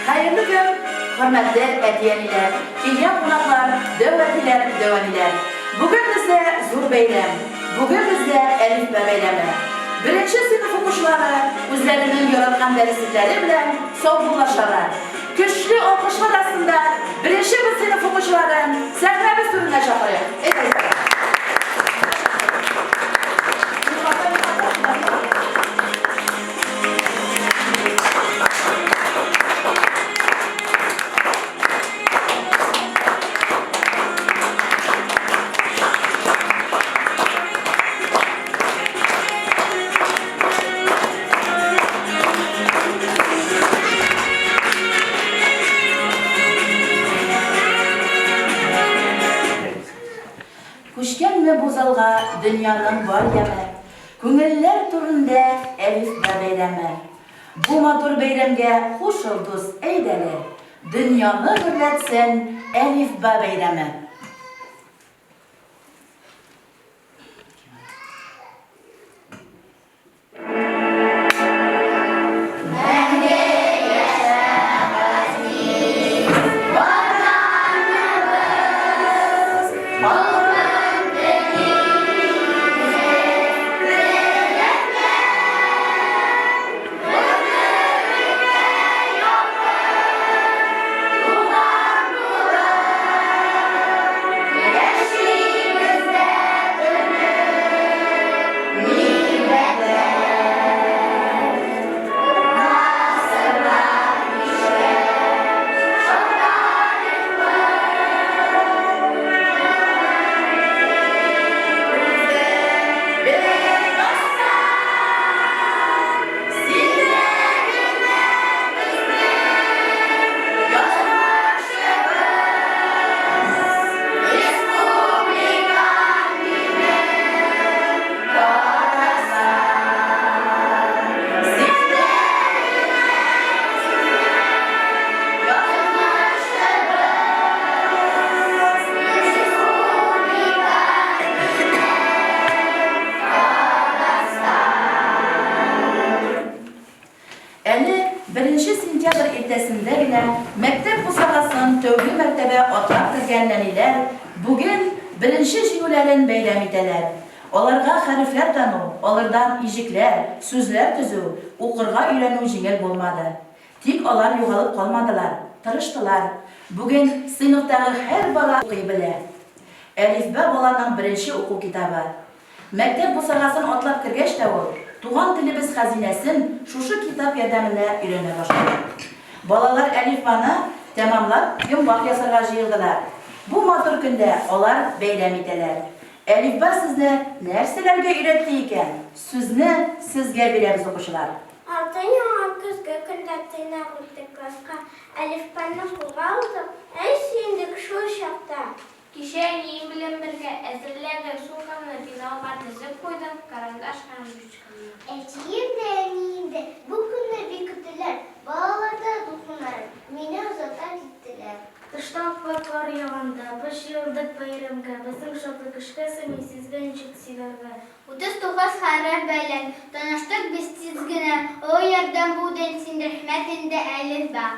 Хәерле көн, хөрмәтле әти-әниләр, килгән кунаклар, дәү әтиләр, дәү әниләр. Бүген бездә зур бәйрәм. Бүген бездә Әлифба бәйрәме. Беренче сыйныф укучылары үзләренең яраткан дәреслекләре белән саубуллашалар. Көчле алкышлар астында беренче б сыйныф укучыларын сәхнәбез түренә чакырыйк. Әйдәгез. Күчкәнме бу залга дөньяның бар яме, Күңелләр түрендә Әлифба бәйрәме. Бу матур бәйрәмгә кушыл, дус, әйдәле, Дөньяны гөрләтсен Әлифба бәйрәме. Әле беренче сентябрь иртәсендә генә мәктәп бусагасын тәүге мәртәбә атлап кергән нәниләр бүген беренче җиңүләрен бәйрәм итәләр. Аларга хәрефләр тану, алырдан иҗекләр, сүзләр төзү, укырга өйрәнү җиңел булмады. Тик алар югалып калмадылар, тырыштылар. Бүген сыйныфтагы һәр бала укый белә. Әлифба баланың беренче уку китабы. Мәктәп бусагасын атлап кергәч тә ул туган телебез хәзинәсен шушы китап ярдәмендә өйрәнә башлый. Балалар Әлифбаны тәмамлап, йомгак ясарга җыелдылар. Бу матур көндә алар бәйрәм итәләр. Әлифба сезне нәрсәләргә өйрәтте икән? Сүзне сезгә бирәбез, укучылар. Алтын яңа көзге көндә тыйнак үттек класска. Әлифбаны кулга алдык, әй сөендек шул чакта! Кичә әнием белән бергә әзерләдем сумкамны, пеналга тезеп куйдым карандаш һәм ручкамны. Әтием дә, әнием дә бу көнне бик көттеләр, балалар да дулкынланып, мине озата киттеләр. Тышта ап-ак кар яуганда, без җыелдык бәйрәмгә, безнең шатлык эшкә сыймый, сезгә ничек сөйләргә. 39 хәреф белән таныштык без тиз генә, олы ярдәм булдың син, рәхмәт инде, Әлифба.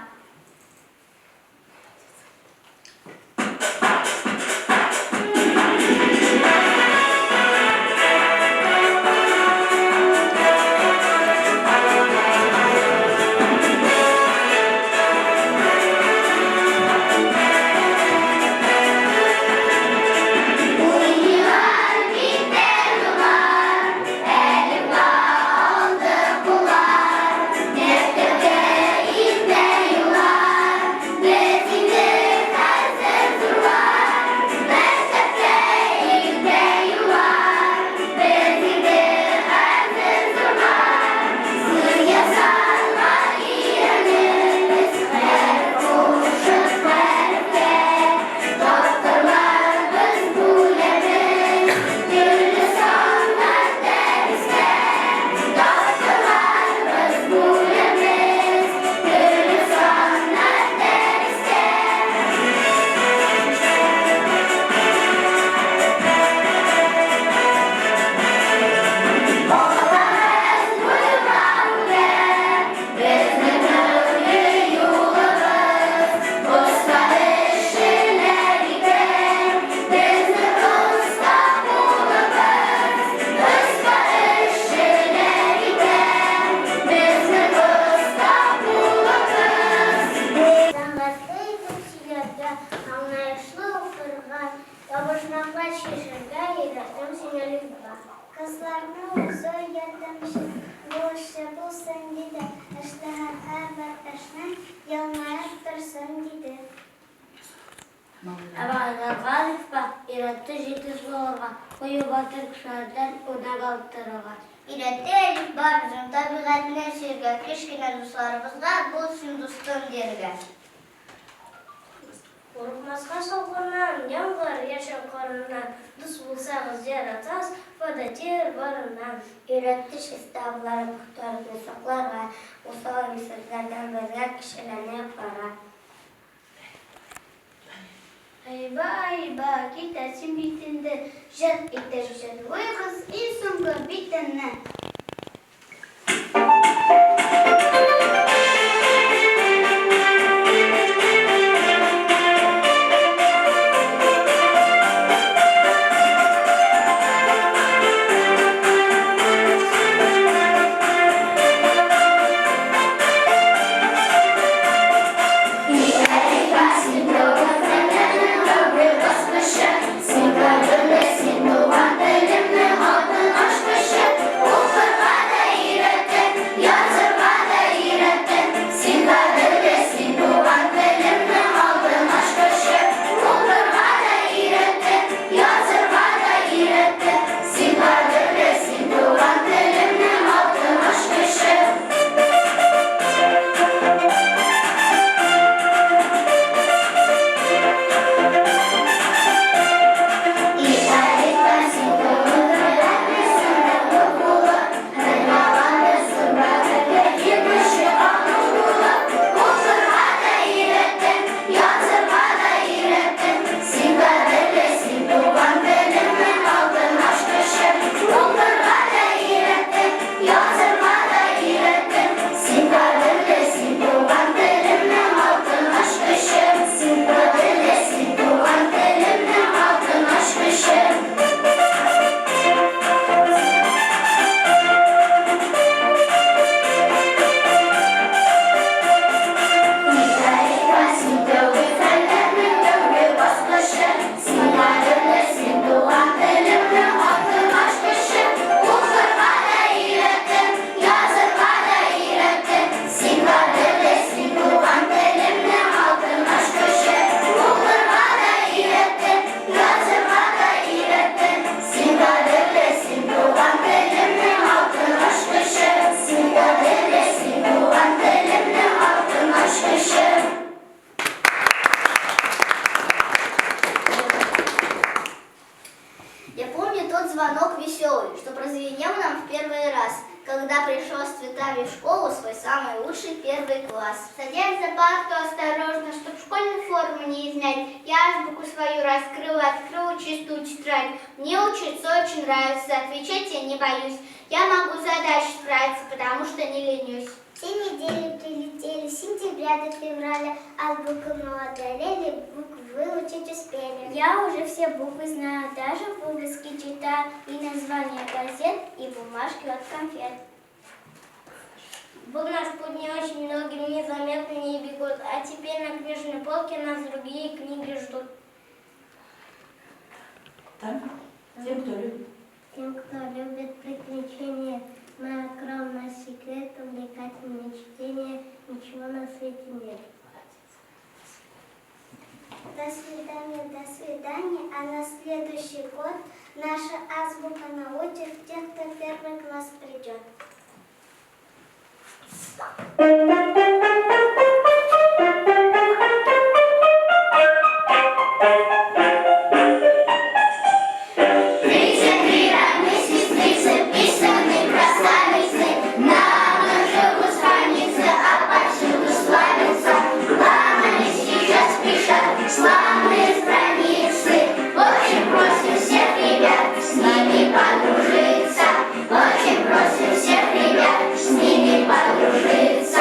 Өйрәтте җитез булырга, Кыю батыр кешеләрдән үрнәк алып торырга. Өйрәтте әлифба безнең табигатьне сөяргә, Кечкенә дусларыбызга бул син дустым дияргә. Курыкмаска салкыннан, яңгыр, яшен карыннан, Дус булсагыз яратасыз, файда тиер барыннан. Өйрәтте чиста буларга, пөхтәлекне сакларга, Усал сүзләрдән безгә кешеләрне якларга. Айба, айба, китәсең бит инде, Җыр итеп җырлыйбыз иң соңгы битеңне. Я помню тот звонок веселый, что прозвенел нам в первый раз, когда пришел с цветами в школу свой самый лучший первый класс. Садясь за парту осторожно, чтоб школьную форму не измять, я азбуку свою раскрыла, открыла чистую тетрадь. Мне учиться очень нравится, отвечать я не боюсь. Я могу задачи справиться, потому что не ленюсь. Все недели прилетели, с сентября до февраля, азбуку мы одолели, буквы выучить успели. Я уже все буквы знаю, даже пуговки читаю, и названия газет, и бумажки от конфет. Был наш путь не очень многим, незаметно не бегут, а теперь на книжной полке нас другие книги ждут. Там, тем, кто любит. Тем, кто любит приключения, моя огромный секрет, увлекательное чтение, ничего на свете нет. До свидания, до свидания, а на следующий год наша азбука научит тех, кто в первый класс придет. Очень просим всех ребят с ними подружиться.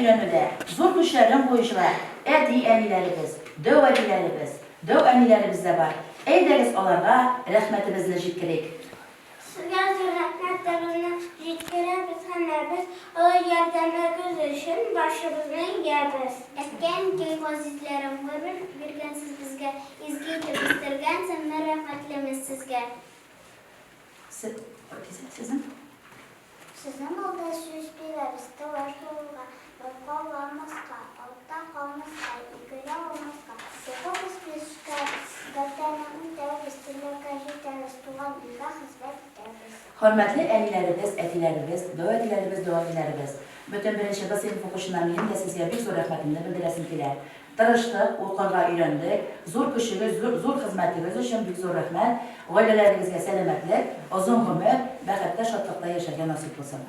өйрәнүдә зур көчләрен куючылар, әти-әниләребез, дәү әтиләребез, дәү әниләребез дә бар. Әйдәгез аларга рәхмәтебезне җиткерик. Сезгә зур рәхмәтебезне җиткерәбез һәммәбез, олы ярдәмегез өчен башыбызны иябез. Әткәй-әнкәй, газизләрем, гомер биргәнсез безгә, изге итеп үстергәнсез, мең рәхмәтлемен сезгә. Сезнең? Сезнең алда сүз бирәбез, тырыш булырга, ялкауламаска, артта калмаска, икеле алмаска. Укырбыз без эшкә, вәгъдәне үтәрбез, теләккә җитәрбез, туган илгә хезмәт итәрбез. Хөрмәтле әниләребез, әтиләребез, дәү әтиләребез, дәү әниләребез! Бөтен беренче Б сыйныф укучыннан минем дә сезгә бик зур рәхмәтемне белдерәсем килә. Тырыштык, укырга өйрәндек. Зур көчегез, зур хезмәтегез өчен бик зур рәхмәт. Гаиләләрегезгә сәламәтлек, озын гомер, бәхеттә, шатлыкта яшәргә насыйп булсын.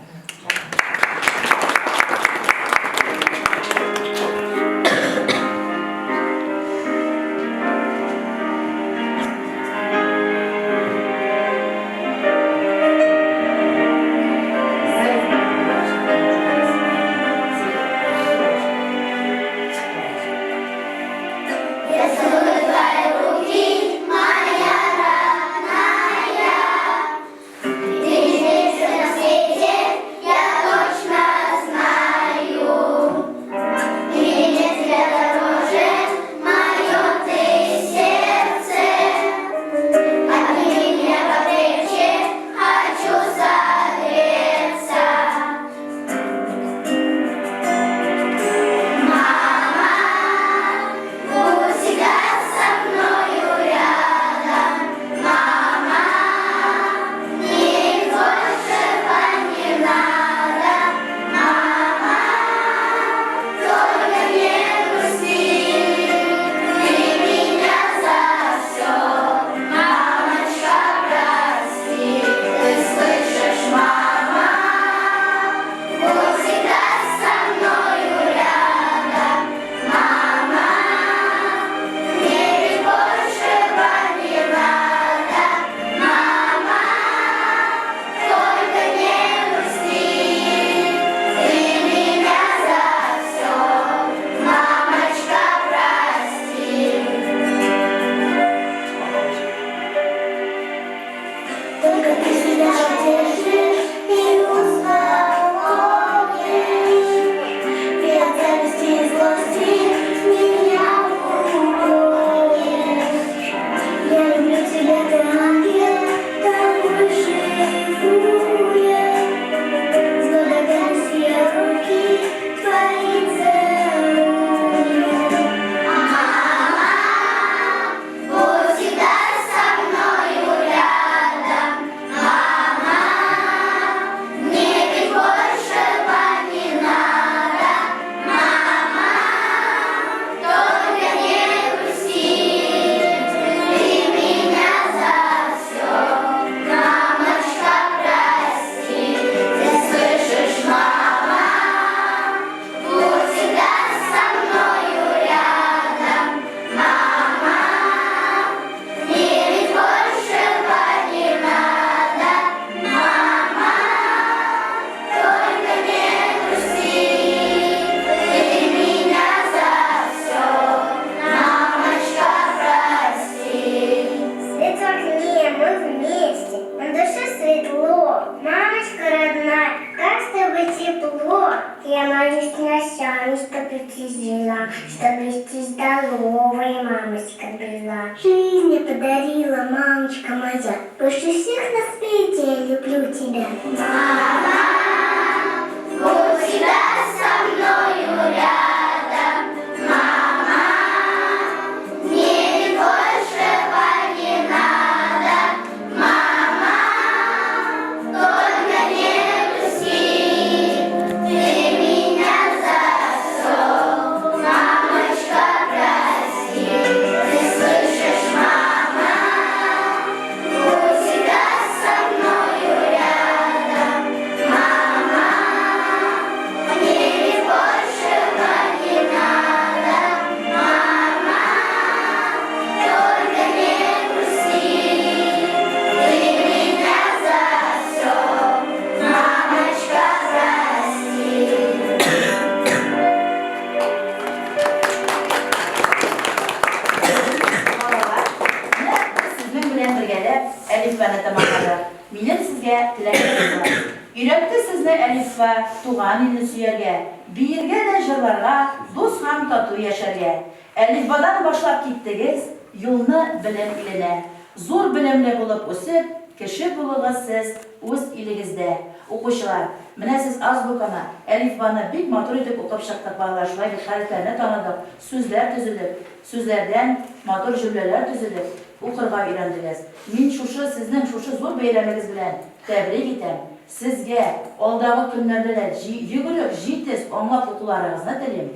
Әлифбаны тәмамладык. Минем сезгә теләгем бар. Өйрәтте сезне Әлифба туган илне сөяргә, биергә дә җырларга, дус һәм тату яшәргә. Әлифбадан башлап киттегез юлны белем иленә. Зур белемле булып үсеп, кеше булыгыз сез үз илегездә. Укучылар, менә сез азбуканы, әлифбаны бик матур итеп укып чыктык, балалар, шулай бит, хәрефләрне таныдык, сүзләр төзедек, сүзләрдән матур җөмләләр төзедек, укырга өйрәндегез. Мин шушы сезнең шушы зур бәйрәмегез белән тәбрик итәм. Сезгә алдагы көннәрдә дә йөгерек, җитез, аңлап укуларыгызны телим.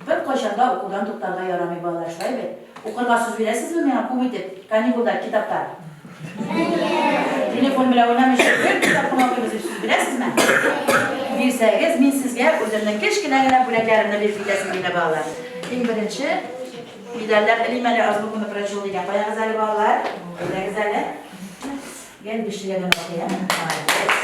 Беркайчан да укудан туктарга ярамый, балалар, шулай бит? Укырга сүз бирәсезме миңа күп итеп, каникулда, китапта? Телефон белән уйнамыйча, бер китап кына укыйбыз дип сүз бирәсезме? Бирсәгез, мин сезгә үземнең кечкенә генә бүләкләремне биреп китәсем килә, балалар. Иң беренче медальләр элим әле, Азбуканы прочел дигән. Каягыз әле, балалар? Әйдәгез әле. Гел бишлегә генә укый, ә? Молодец.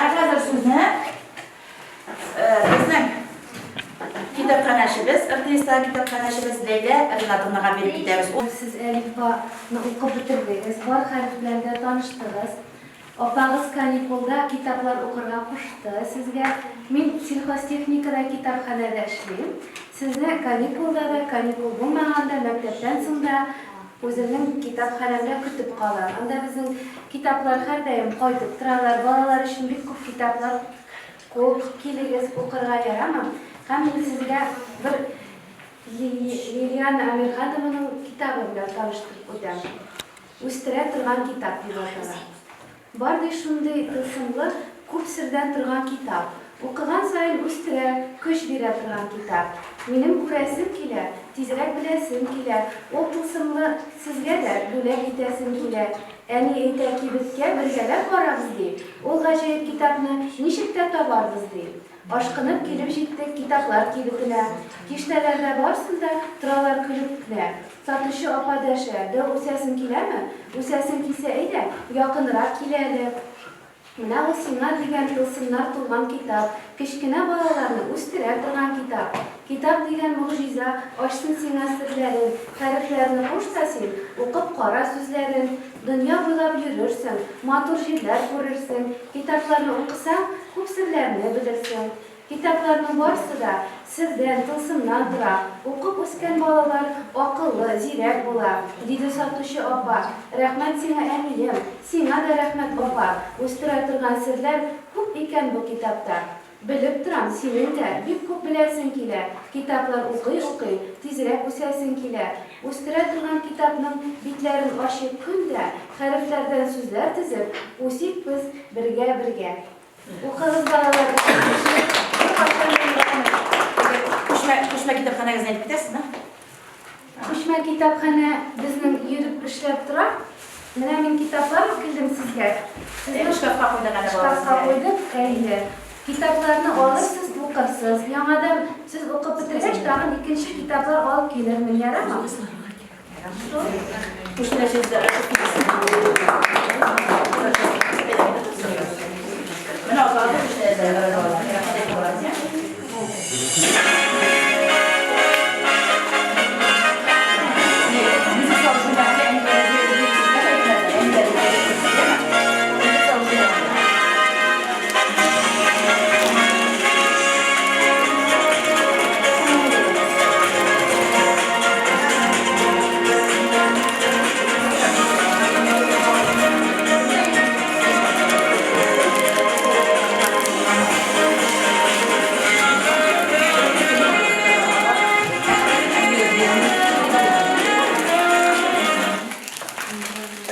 Ә хәзер сүзне безнең китапханәчебез, РТСта китапханәчебез Ләйлә Ринатовнага биреп китәбез. Сез Әлифбаны укып бетердегез, бар хәреф белән дә таныштыгыз. Апагыз каникулда китаплар укырга кушты сезгә. Мин Сельхозтехникада китапханәдә эшлим. Сезне каникулда да, каникул булмаганда, мәктәптән соң да үземнең китапханәмдә көтеп калам. Анда безнең китаплар һәрдаим кайтып торалар. Балалар өчен бик күп китаплар күп. Килегез, укырга ярамы? Һәм мин сезгә бер Лилиана Әмирханованың китабы белән таныштырып үтәм. Үстерә торган китап дип атала. Бар ди шундый тылсымлы, күп сердән торган китап. Укыган саен үстерә, көч бирә торган китап. Минем күрәсем килә, тизрәк беләсем килә, ул тылсымлы сезгә дә бүләк итәсем килә. Әни әйтә, кибеткә бергәләп барабыз, ди, ул гаҗәеп китапны ничек тә табарбыз, ди. Ашкынып килеп җиттек китаплар кибетенә. Киштәләрдә барсын да торалар көлеп кенә. Сатучы апа дәшә, Дәү үсәсең киләме? Үсәсең килсә, әйдә, якынрак кил әле. Менә ул сиңа дигән тылсымнар тулган китап, кечкенә балаларны үстерә торган китап. Китап дигән могҗиза ачсын сиңа серләрен, хәрефләрне куш та син, укып кара сүзләрен. Дөнья буйлап йөрерсең, матур җирләр күрерсең. Китапларны укысаң, күп серләрне белерсең. Китапларның барсы да сердән, тылсымнан тора. Укып үскән балалар акыллы, зирәк була, диде сатучы апа. Рәхмәт сиңа, әнием, сиңа да рәхмәт, апа. Үстерә торган серләр күп икән бу китапта. Белеп торам, синең дә бик күп беләсең килә, китаплар укый-укый, тизрәк үсәсең килә. Үстерә торган китапның битләрен ачып көн дә, хәрефләрдән сүзләр төзеп, үсик без бергә-бергә. Укыгыз, балалар, укыгыз. Күчмә, күчмә китапханәгезне әйтеп китәсезме? Күчмә китапханә безнең йөреп эшләп тора. Менә мин китаплар алып килдем сезгә. Сезне шкафка куйдык әле балалар. Шкафка куйдык, әйе. Китапларны алырсыз, укырсыз. Яңадан сез укып бетергәч, тагын икенче китаплар алып килермен, ярамы? Менә аларны күчмә балалар.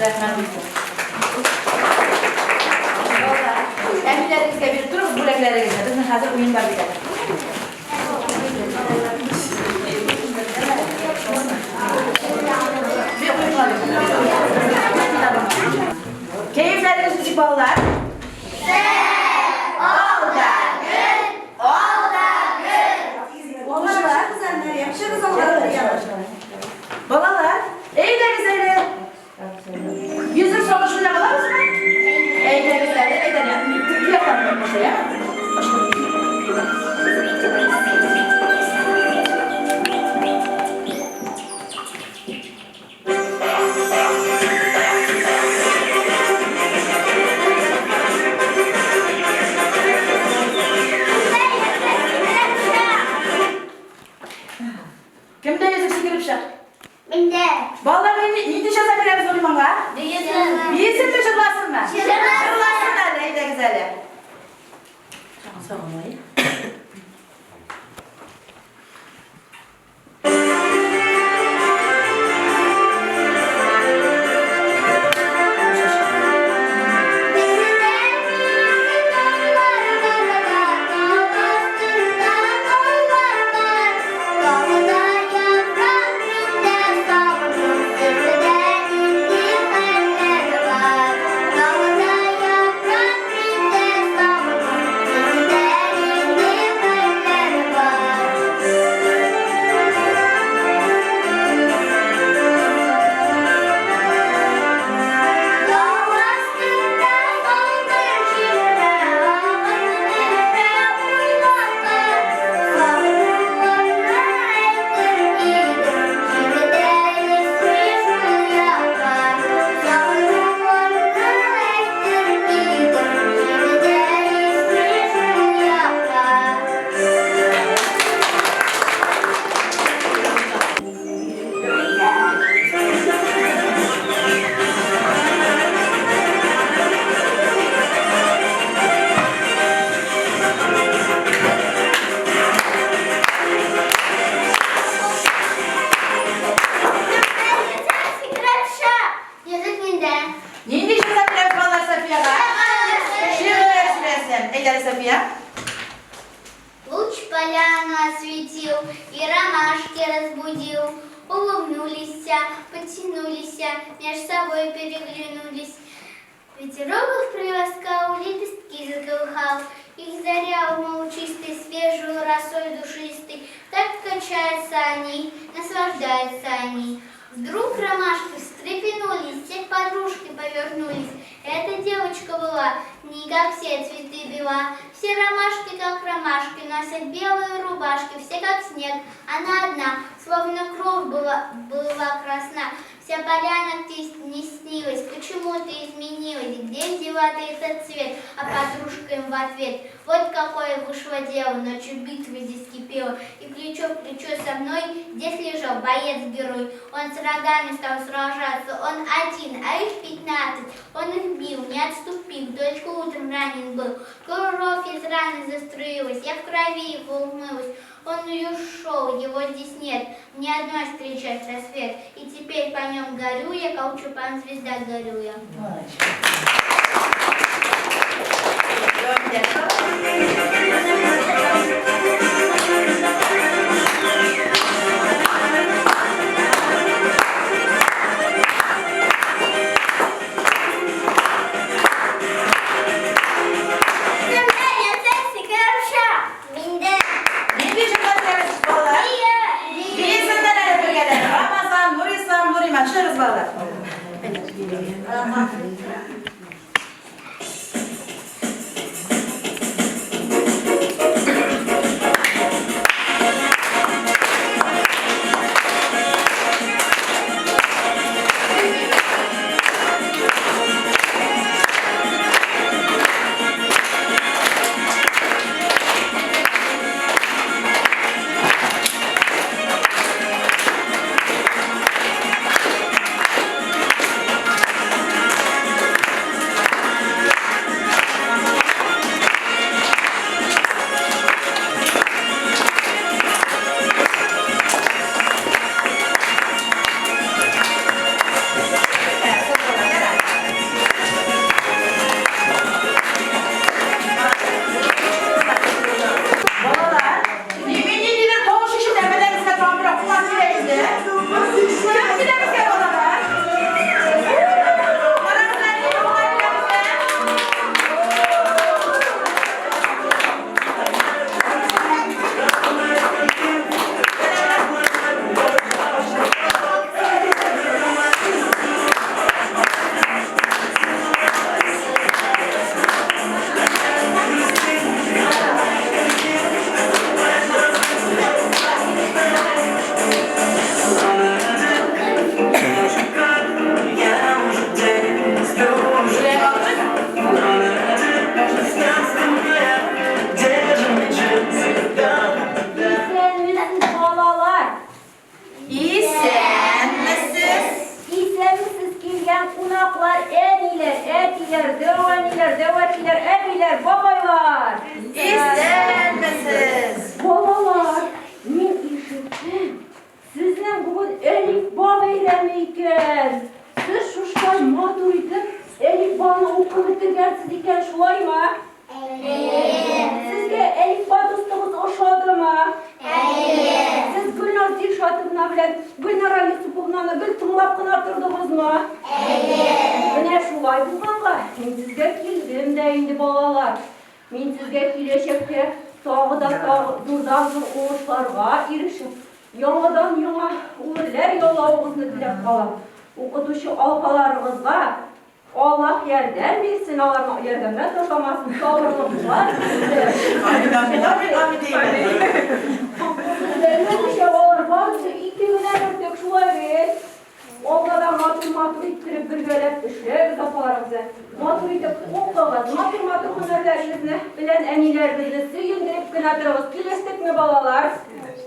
Рәхмәт бик зур. Әниләрегезгә биреп торыгыз бүләкләрегезне. Безнең хәзер уен бар бит әле. Кәефләрегез ничек, балалар? Балалар, әйдәгез әле. Йөзек салыш уйнап алабызмы? Әйдәгез әле, әйдәгез. Бу яктан башлыйк, Кемдә йөзек сикереп чык? Миндә. Балалар, нинди җәза бирәбез Нуриманга? Биесен. Биесенме, җырласынмы? Җырласын. Җырласын әле, әйдәгез әле. Сагынмай. Нинди җәза бирәбез, балалар, Софияга? Шигырь сөйләсен. Әйдә әле, София. Луч поляну осветил и ромашки разбудил. Улыбнулись, потянулись, меж собой переглянулись. Ветерок их приласкал, лепестки заколыхал. Их заря умыл чистой, свежую росой душистой. Так качаются они, наслаждаются они. Вдруг ромашки встрепенулись, все к подружке повернулись. Эта девочка была не как все цветы бела. Все ромашки, как ромашки, носят белые рубашки, все как снег. Она одна, словно кровь была красна. Вся поляна не снилась, почему ты изменилась, где взяла ты этот цвет? А подружка им в ответ: вот какое вышло дело, ночью битва здесь кипела, и плечо в плечо со мной здесь лежал боец-герой. Он с рогами стал сражаться, он один, а их 15, он их бил, не отступил, только утром ранен был. Кровь из раны заструилась, я в крови его умылась. Он ушел, его здесь нет, мне одной встречать рассвет. И теперь по нем горю я, как чупан звезда горю я. Нинди җырлар беләсез, балалар? Биесеннәр әле бергәләп. Рамазан, Нурислам, Нуриман. Төшерегез, балалар. Балалар, мин ниндидер тавыш ишетәм, менә безгә тагын берәү кунак килә инде. Кем килә безгә, балалар? Карагыз әле, нинди кунак килә безгә? Җиләк алдык. Исәнмесез, балалар! Исәнмесез. Исәнмесез, килгән кунаклар, әниләр, әтиләр, дәү әниләр, дәү әтиләр, әбиләр, бабайлар! Исәнмесез. Балалар, мин ишеттем, сезнең бүген Әлифба бәйрәме икән. Сез шушылай матур итеп Әлифбаны укып бетергәнсез икән, шулаймы? Сезгә Әлифба дустыгыз ошадымы? Сез Гөлназ Дилшатовна белән Гөлнара Юсуповнаны гел тыңлап кына тордыгызмы? Менә шулай булганга мин сезгә килдем дә инде, балалар. Мин сезгә киләчәктә тагы да тагы зурдан-зур уңышларга ирешеп, яңадан-яңа үрләр яулавыгызны теләп калам. Укытучы алкаларыгызга Аллаһ ярдәм бирсен, аларны ярдәмнән ташламасын, сабырлыклар бирсен. Амин, амин, амин, амин диелә. Белмәмичә алар барысы ике генә бөртек, шулай бит. Алда да матур-матур иттереп бергәләп эшләгез, апаларыбызны. Матур итеп укыгыз, матур-матур һөнәрләрегезне белән әниләрегезне сөендереп кенә торыгыз. Килештекме, балалар?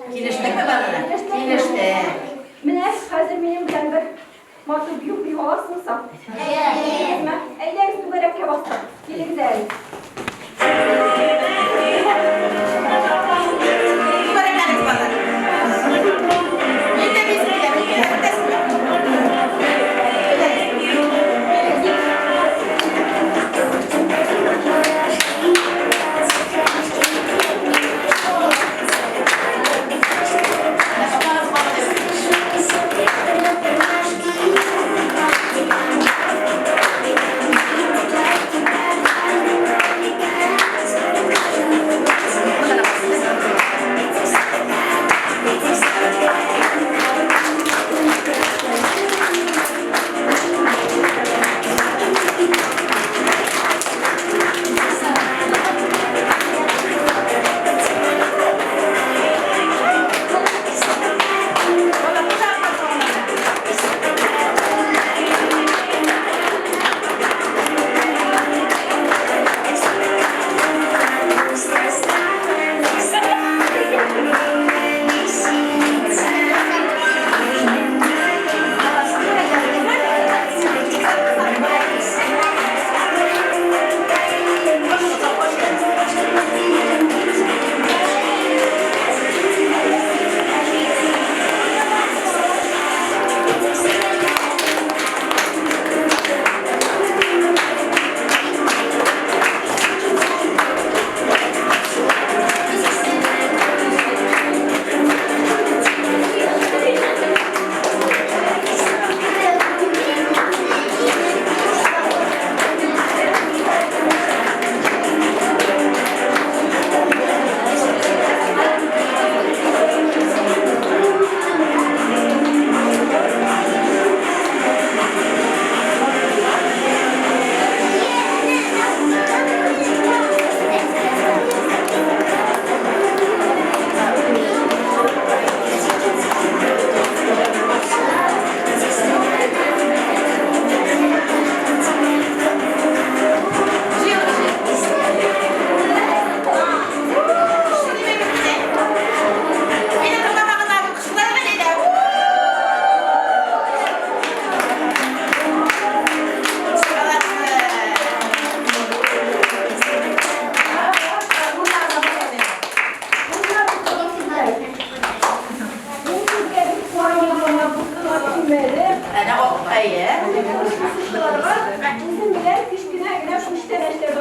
Килештекме, балалар? Килештекме? Килештек. Менә хәзер минем белән бер матур бию бии аласыңмы соң? Әйе. Әйдәгез түгәрәккә басып. Килегез әле. Түгәрәкләнегез, балалар. Мин дә биисем килә, мин килә, бетәсеңме? Әйдәгез. Килегез. Менә апагыз молодец.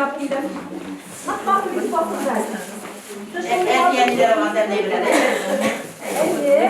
сорап килдем. Нык матур итеп басылды әле. Әти-әниләр аңа тәнәй белән. Әйе.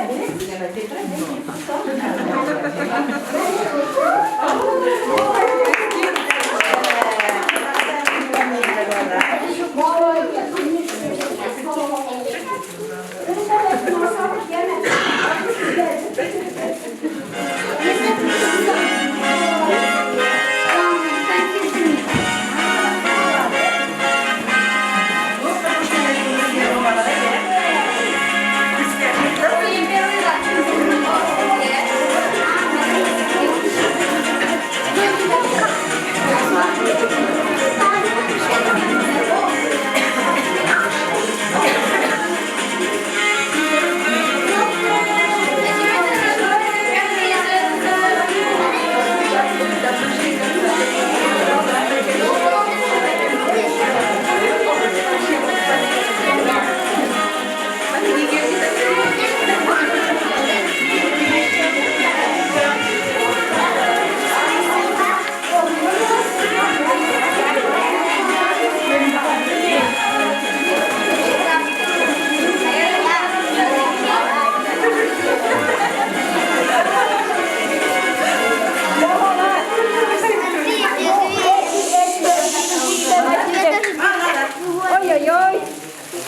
Ой-ой-ой.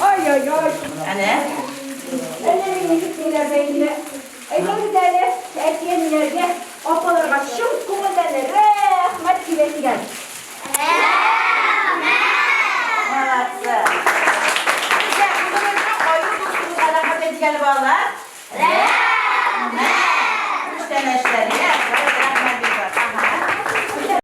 Ой-ой-ой. Әнә. Әллә мине китмиләр дә инде. Әйдәгез әле, әти-әниләргә, апаларга чын күңелдән рәхмәт килә дигән. Молодцы. Сезгә үзегезнең аю дустыгызга рәхмәт әйтик әле, балалар. Рәхмәт! Күчтәнәчләр.